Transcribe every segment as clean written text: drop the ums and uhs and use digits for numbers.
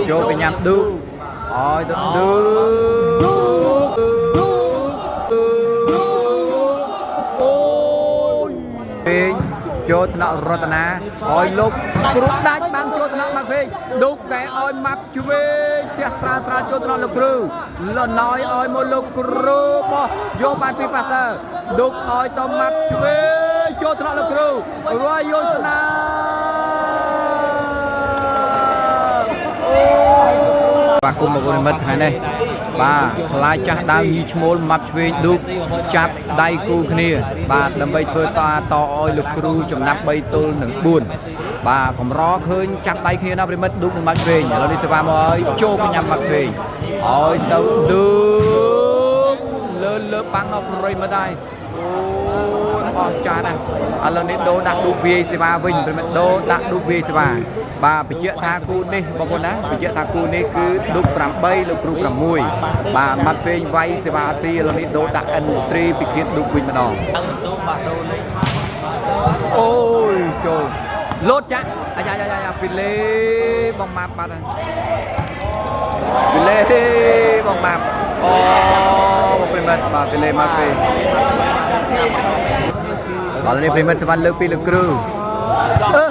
ចូលកញ្ញាំឌូឲ្យទៅឌូអូយពេងចូលថ្នាក់រតនាឲ្យលោកគ្រូដាច់បាំងចូលថ្នាក់មកពេងឌូកែឲ្យម៉ាប់ឆ្វេងផ្ទះស្រាលស្រាលចូលថ្នាក់លោកគ្រូលណយឲ្យមកលោកគ្រូបោះយកបានពីប៉ាសើឌូកឲ្យទៅម៉ាប់ឆ្វេងចូលថ្នាក់លោកគ្រូរាយយោស្នា បាទគុំមកប្រិមិត្តថ្ងៃនេះបាទខ្លាចចាស់ដើមញីឈ្មោលម៉ាប់ឆ្វេងឌូកចាប់ដៃគូគ្នា បាទដើម្បីធ្វើតតឲ្យលោកគ្រូចំណាប់3ទល់នឹង4បាទកម្រឃើញចាប់ដៃគ្នាណាប្រិមិត្តឌូកនិងម៉ាប់ឆ្វេងឥឡូវនេះសេវាមកឲ្យចូលកញ្ញាំម៉ាប់ឆ្វេងឲ្យទៅឌូកលើលើបាំងដល់ប្រិមិត្តហើយអូយអស់ចាស់ណាស់ឥឡូវនេះដូរដាក់ឌូកវាយសេវាវិញប្រិមិត្តដូរដាក់ឌូកវាយសេវាបាទបញ្ជាក់ថាគូនេះបងប្អូនណាបញ្ជាក់ថាគូនេះគឺឌុក8លោកគ្រូ6បាទម៉ាត់ផ្សេងវាយសេវាអាស៊ីឥឡូវនេះដូរដាក់អិនត្រីពិឃាតឌុកវិញម្ដងអូយចូលលោតចាក់អាយ៉ាយ៉ាយ៉ាពីលេបងម៉ាប់បាត់ហើយពីលេបងម៉ាប់អូបងប្រិមិត្តបាទពីលេម៉ាប់ពេបាទនេះប្រិមិត្តសវណ្ណលើកពីលោកគ្រូអឺ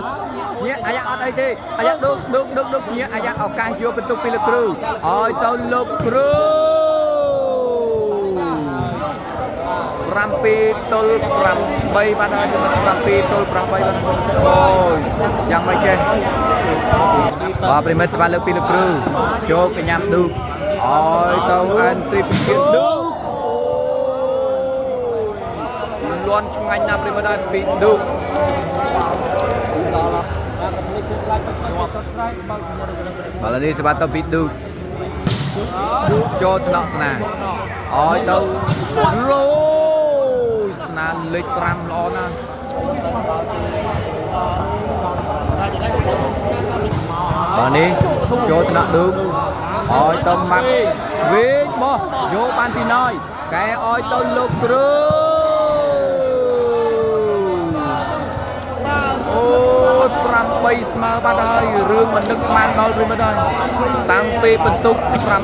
ញ៉ែអាយ៉ាអត់អីទេអាយ៉ាឌុកឌុកឌុកឌុកញ៉ែអាយ៉ាឱកាសយកបន្ទុកពីលោកគ្រូឲ្យទៅលោកគ្រូ7ទល់8បាទហើយ7ទល់8បាទអូយយ៉ាងម៉េចចេះបាទប្រិមិត្តសវណ្ណលើកពីលោកគ្រូចូលកញ្ញាំឌូកឲ្យទៅអែនត្រីពិជាតិឌូកលន់ឆ្ងាញ់ណាស់ប្រិមិត្តហើយពីឌូក បាទនេះសម្បត្តិទៅពីឌូកចូលថ្នាក់ស្នាឲ្យទៅរយស្នាលេខ5ល្អណាស់បាទនេះចូលថ្នាក់ឌូកឲ្យទៅម៉ាប់ឆ្វេងបោះយកបានពីណយកែឲ្យទៅលោកគ្រូអូយ8ស្មើបាត់ហើយរឿងមិននឹកស្មានដល់ប្រិមិត្តហើយតាំងពីបន្ទុក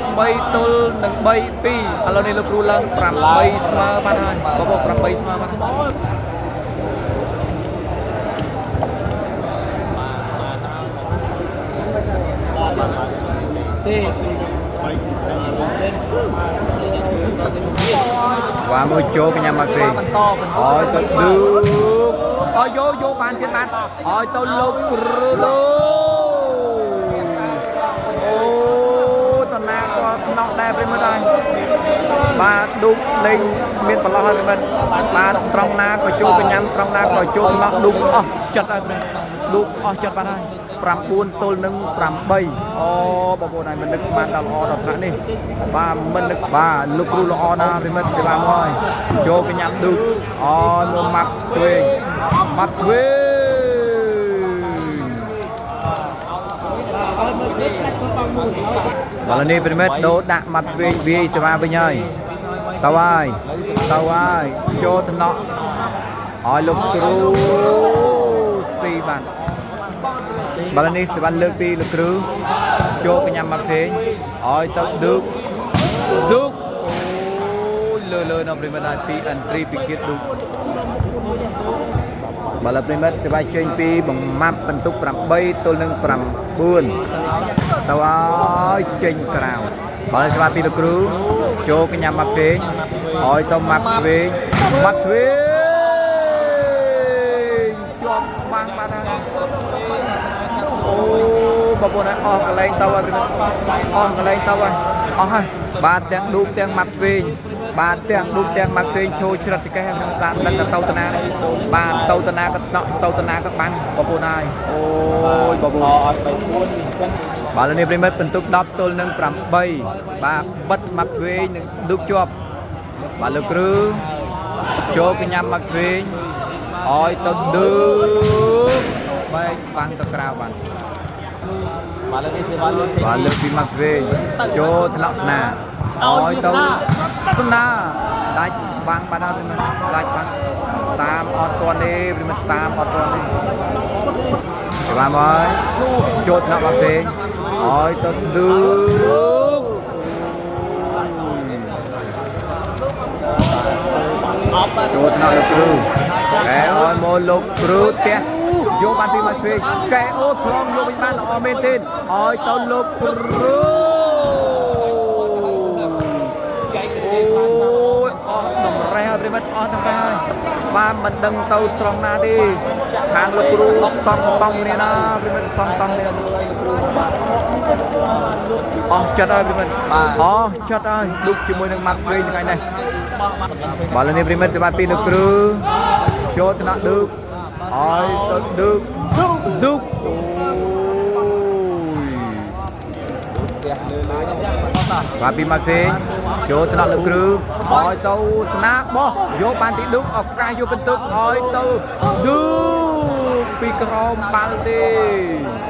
8ទល់នឹង3 2ឥឡូវនេះលោកគ្រូឡើង8ស្មើបាត់ហើយបងប្អូន8ស្មើបាត់ហើយ ទេ វ៉ាមួយចូលកញ្ញាមកទេ បន្តបន្ត ឲ្យទៅឌូកឲ្យយកយកបានទៀតបានឲ្យទៅលោកគ្រូលោកអូតណាក៏ខ្នោះដែរប្រិមិត្តហើយបាទឌូកលេងមានប្រឡោះហើយប្រិមិត្តបាទត្រង់ណាក៏ចូលកញ្ញាំត្រង់ណាក៏ចូលខ្នោះឌូកអស់ចិត្តហើយប្រិមិត្តឌូកអស់ចិត្តបាត់ហើយ9ទល់នឹង8អូបងប្អូនហើយមិននឹកស្មានដល់ល្អដល់ថ្នាក់នេះបាទមិននឹកបាទលោកគ្រូល្អណាស់ប្រិមិត្តសេវាមកហើយចូលកញ្ញាំឌូកអូមកម៉ាប់ឆ្វេងម៉ាប់ឆ្វេង បាទនេះប្រិមិត្តដូរដាក់ម៉ាប់ឆ្វេងវាយសេវាវិញហើយតើហើយតើហើយចូលថ្នាក់ឲ្យលោកគ្រូស៊ីបានបាទនេះសេវាលើកពីលោកគ្រូចូលកញ្ញាំម៉ាប់ឆ្វេងឲ្យទៅឌូកឌូកអូយលើលើនៅប្រិមិត្តហើយពីអន្ត្រីពិឃាតឌូកបាទប្រិមិត្តសេវាចេញពីបង្ម៉ាប់បន្ទុក8ទល់នឹង9ទៅឲ្យចេញក្រៅបើស្វាពីលោកគ្រូចូលកញ្ញាំម៉ាប់ឆ្វេងឲ្យទៅម៉ាប់ឆ្វេងម៉ាប់ឆ្វេងជាប់បាំងបាត់ហើយអូបងប្អូនអស់កន្លែងទៅហើយប្រិមិត្តអស់កន្លែងទៅហើយអស់ហើយបាទទាំងឌូកទាំងម៉ាប់ឆ្វេងបាទទាំងឌូកទាំងម៉ាប់ឆ្វេងឈោច្រិតចកេះបាទមិនដឹងទៅទៅតាណាបាទទៅតាណាក៏ថ្នាក់ទៅតាណាក៏បាំងបងប្អូនហើយអូយបងប្អូន អត់ទៅ4អញ្ចឹង បាទនេះប្រិមិត្តបន្ទុក10ទល់នឹង8បាទបិទម៉ាប់ឆ្វេងនឹងឌុកជាប់បាទលោកគ្រូចូលកញ្ញាំម៉ាប់ឆ្វេងឲ្យទៅឌឺបែកបាំងទៅក្រៅបាទ បាទលើនេះសេវាលើកចេញ បាទលើកពីម៉ាប់ឆ្វេងចូលថ្នាក់ស្នាឲ្យទៅស្នាដាច់បាំងបាត់ហើយប្រិមិត្តដាច់បាំងតាមអត់ទាន់ទេប្រិមិត្តតាមអត់ទាន់ទេច្បាស់មកចូលថ្នាក់ម៉ាប់ឆ្វេង ឲ្យទៅឌូក អប់បាទ ចូលថ្នាក់លោកគ្រូកែឲ្យមកលោកគ្រូផ្ទះយកបានពីមកឆ្វេងកែអូខ្លងយកវិញបានល្អមែនទេឲ្យទៅលោកគ្រូ ចែក អូ ទៅបានច្រើន យអស់តម្រេះហើយប្រិមិត្តអស់តម្រេះហើយបាទមិនដឹងទៅត្រង់ណាទេខាងលោកគ្រូសង់តង់គ្នាណាប្រិមិត្តសង់តង់គ្នា លោកគ្រូបាទ អស់ចិត្តហើយប្រិមិត្តអស់ចិត្តហើយឌុកជាមួយនឹងម៉ាត់ឆ្វេងថ្ងៃនេះ បោះបាទសម្រាប់ បាទលើនេះប្រិមិត្តសេវាពីលោកគ្រូចូលថ្នាក់ឌុកឲ្យទៅឌុកឌុកអូយ ផ្ទះលើលើនោះ បាទពីម៉ាត់ឆ្វេងចូលថ្នាក់លោកគ្រូឲ្យទៅស្នាបោះយកបានទីឌុកឱកាសយកបន្ទុកឲ្យទៅឌុកពីក្រោមបាល់ទេ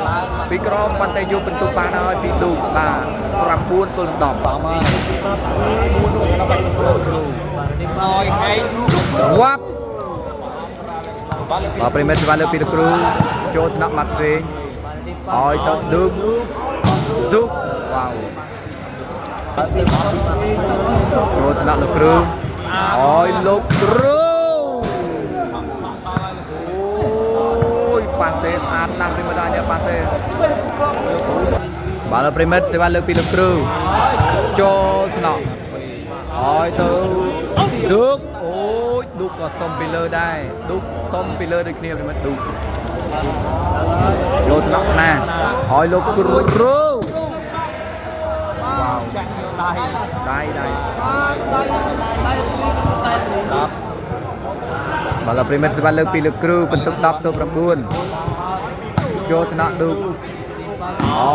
ឡើង ពីក្រមប៉ុន្តែយកបន្ទុកបានហើយពីឌូកបាទ9ទល់នឹង10 បាទមក4នោះដល់បាច់គ្រូគ្រូបាទនេះឲ្យហែង វ៉ាប់ បាទលើ បាទប្រិមិត្តសេវាលើពីលោកគ្រូចូលថ្នាក់ម៉ាត់ផ្សេងឲ្យទៅឌូកឌូកវ៉ាវចូលថ្នាក់លោកគ្រូឲ្យលោកគ្រូអូយប៉ាសេស្អាតណាស់ប្រិមិត្តហើយនេះប៉ាសេបាទលោកប្រិមិត្តសេវាលើពីលោកគ្រូចូលថ្នាក់ឲ្យទៅឌូកអូយឌូកក៏សុំពីលើដែរឌូកសុំពីលើដូចគ្នាប្រិមិត្តឌូក យកថ្នាក់ស្នាឲ្យលោកគ្រូវ៉ាវ ចាក់យកដៃ ដៃដៃ 10 បាទលោកប្រិមិត្តសេវាលើកពីលោកគ្រូបន្ទុក10ទៅ9ចូលថ្នាក់ឌូកអូ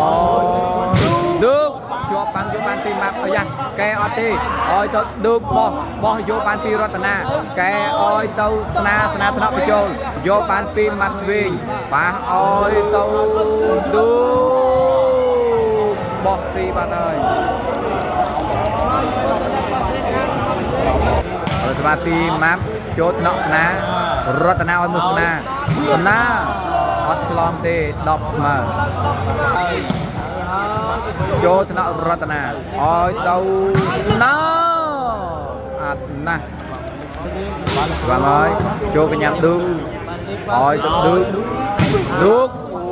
ឌូកជាប់បាំងយកបានពីម៉ាប់អាយ៉ាកែអត់ទេឲ្យទៅឌូកបោះបោះយកបានពីរតនាកែឲ្យទៅស្នាស្នាថ្នាក់បញ្ចូលយកបានពីម៉ាប់ឆ្វេងប៉ះឲ្យទៅឌូកបោះស៊ីបានហើយ អរស្មាពីម៉ាប់ចូលថ្នាក់ស្នារតនាឲ្យមួយស្នាស្នាអត់ឆ្លងទេ10ស្មើចូលថ្នាក់រតនាឲ្យទៅស្នាស្អាតណាស់បាទហើយចូលកញ្ញាំឌូកឲ្យទៅឌូកឌូកអូ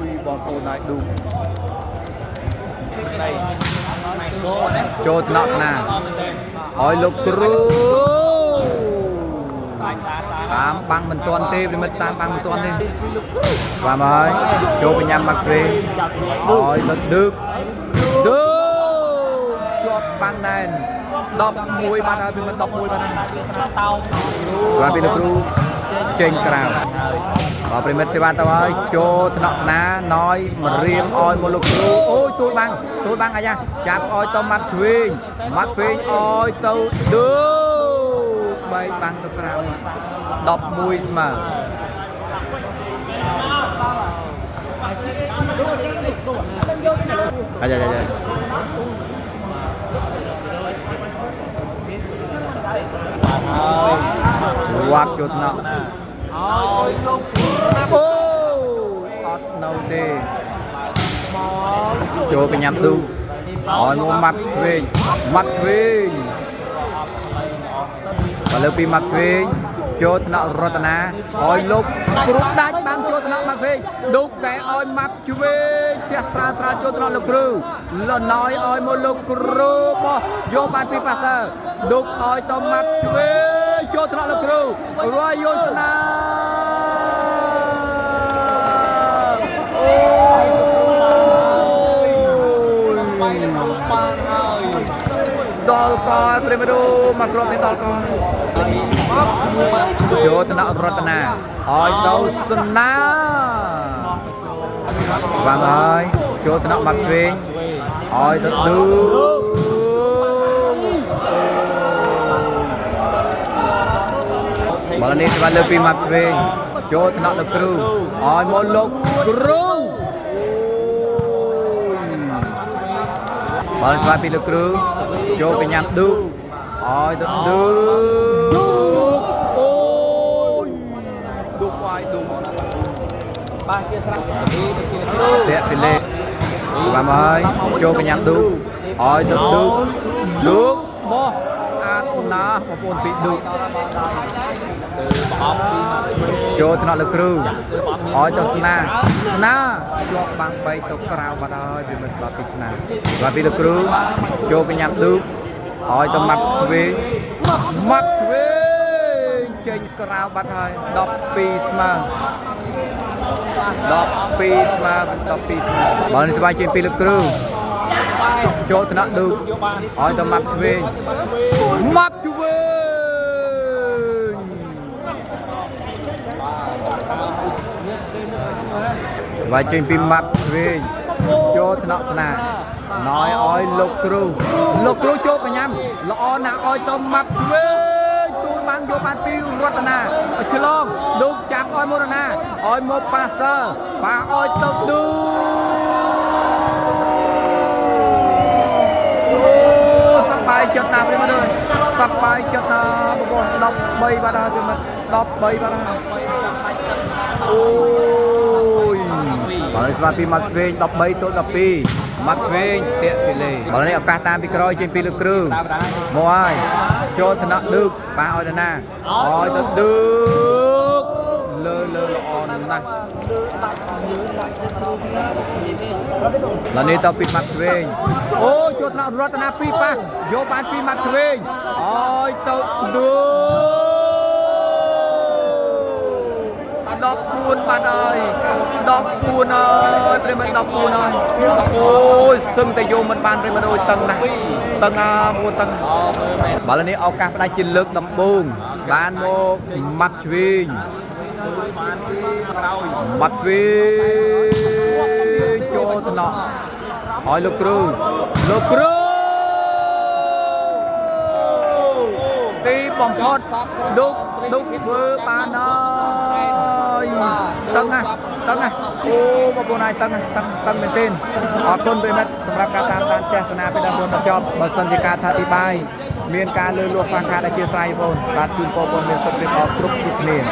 យបងប្អូនឲ្យឌូក ដៃម៉ៃកូណា ចូលថ្នាក់ស្នាឲ្យលោកគ្រូ សាច់ស្អាត តាមបាំងមិនទាន់ទេប្រិមិត្តតាមបាំងមិនទាន់ទេបាទមកហើយចូលបញ្ញាំម៉ាក់ហ្វ្រេ ចាប់ស្រួល ឲ្យទៅដឹកដឹកជាប់បាំងណែន11បាត់ហើយប្រិមិត្ត11បាត់ហើយ តោង បាទពីលោកគ្រូចេញក្រៅបាទប្រិមិត្តសេវាទៅហើយចូលថ្នាក់ស្នាណយមរៀមឲ្យមកលោកគ្រូអូយទូលបាំងទូលបាំងអាយ៉ាចាប់ឲ្យទៅម៉ាត់ឆ្វេងម៉ាត់ឆ្វេងឲ្យទៅដឹកបែកបាំងទៅក្រៅ11ស្មើ អាយ៉ាយ៉ាយ៉ាវ៉ាប់ចូលថ្នាក់ ឲ្យលោក អូយអត់នៅទេចូលបញ្ញាំឌូឲ្យមកម៉ាត់ឆ្វេងម៉ាត់ឆ្វេងបើលើពីម៉ាត់ឆ្វេងចូលថ្នាក់រតនាឲ្យលោកគ្រូដាច់បាំងចូលថ្នាក់ម៉ាត់ឆ្វេងឌូកែឲ្យម៉ាត់ឆ្វេងផ្ទះស្រាលស្រាលចូលថ្នាក់លោកគ្រូលណយឲ្យមកលោកគ្រូបោះយកបានពីប៉ាសើឌូកឲ្យទៅម៉ាត់ឆ្វេងចូលថ្នាក់លោកគ្រូរយយោស្នាអូយ បាយលោកគ្រូបានហើយ ដល់កលប្រិមរូមកគ្រាប់នេះដល់កលចូលថ្នាក់រតនាឲ្យទៅស្នាបាទហើយចូលថ្នាក់បាត់ឆ្វេងឲ្យទៅឌូបើនេះស្វាលើពីមាត់ឆ្វេងចូលថ្នាក់លោកគ្រូឲ្យមកលោកគ្រូបើស្វាពីលោកគ្រូចូលកញ្ញាំឌូឲ្យទៅឌូអូយឌូឲ្យឌូ បាទជាស្រៈពីទៅជាគ្រូ តាក់ស៊ីលេ បាទមកហើយចូលកញ្ញាំឌូឲ្យទៅឌូឌូបោះស្អាតណាស់បងប្អូនពីឌូ ទៅប្រអប់ពីម៉ាត់ឆ្វេង ចូលថ្នាក់លោកគ្រូឲ្យទៅស្នាស្នាជាប់បាំងបីទៅក្រៅបាត់ហើយវាមិនបាត់ពីស្នាបាទពីលោកគ្រូចូលកញ្ញាំឌូឲ្យទៅម៉ាប់ឆ្វេងម៉ាប់ឆ្វេងចេញក្រៅបាត់ហើយ12ស្មើ12ស្មើ12ស្មើបើនេះស្បាយជាងពីលោកគ្រូចូលថ្នាក់ឌូឲ្យទៅម៉ាប់ឆ្វេងម៉ាប់ឆ្វេង វាយចេញពីម៉ាប់ឆ្វេងចូលថ្នាក់ស្នាណយឲ្យលោកគ្រូលោកគ្រូចូលកញ្ញាំល្អណាស់ឲ្យទៅម៉ាប់ឆ្វេងទូលបានយកបានពីរតនាឆ្លងឌូកចាប់ឲ្យមរណាឲ្យមកប៉ាសើប៉ាឲ្យទៅឌូអូសប្បាយចិត្តណាស់ប្រិមត្តអើយសប្បាយចិត្តណាស់បងប្អូន13បាទហើយប្រិមត្ត13បាទហើយ អូយបាទស្វាពីម៉ាត់ឆ្វេង13ទល់12ម៉ាត់ឆ្វេងតាក់ស៊ីលេបាទនេះឱកាសតាមពីក្រោយចេញពីលោកគ្រូមកហើយចូលថ្នាក់ឌឹកប៉ះឲ្យទៅណាឲ្យទៅឌឹកលើលើល្អណាស់ឡានេះទៅពីម៉ាត់ឆ្វេងអូចូលថ្នាក់រតនាពីរប៉ះយកបានពីម៉ាត់ឆ្វេងឲ្យទៅឌឹក 14បាត់ហើយ14ហើយប្រិមត្ត14ហើយអូយសឹងតែយកមិនបានប្រិមត្តអើយតឹងណាស់តឹងណាបងតឹង អូមើលមែន បើនេះឱកាសផ្ដាច់ជាលើកដំបូងបានមកម៉ាត់ឆ្វេង បានពីក្រោយ ម៉ាត់ឆ្វេងចូលថ្នាក់ហើយលោកគ្រូលោកគ្រូទីបំផុតឌុកឌុកធ្វើបានហើយតឹងណាស់តឹងណាស់អូបងប្អូនហើយតឹងណាស់តឹងតឹងមែនទែនអរគុណប្រិមិត្តសម្រាប់ការតាមដានទស្សនាពីដើមរហូតដល់ចប់បើសិនជាការថាអធិប្បាយមានការលើលួសខ្វះខាតអធិស្ឋានបងប្អូនបាទជូនពរបងប្អូនមានសុខភាពល្អគ្រប់គ្រប់គ្នា។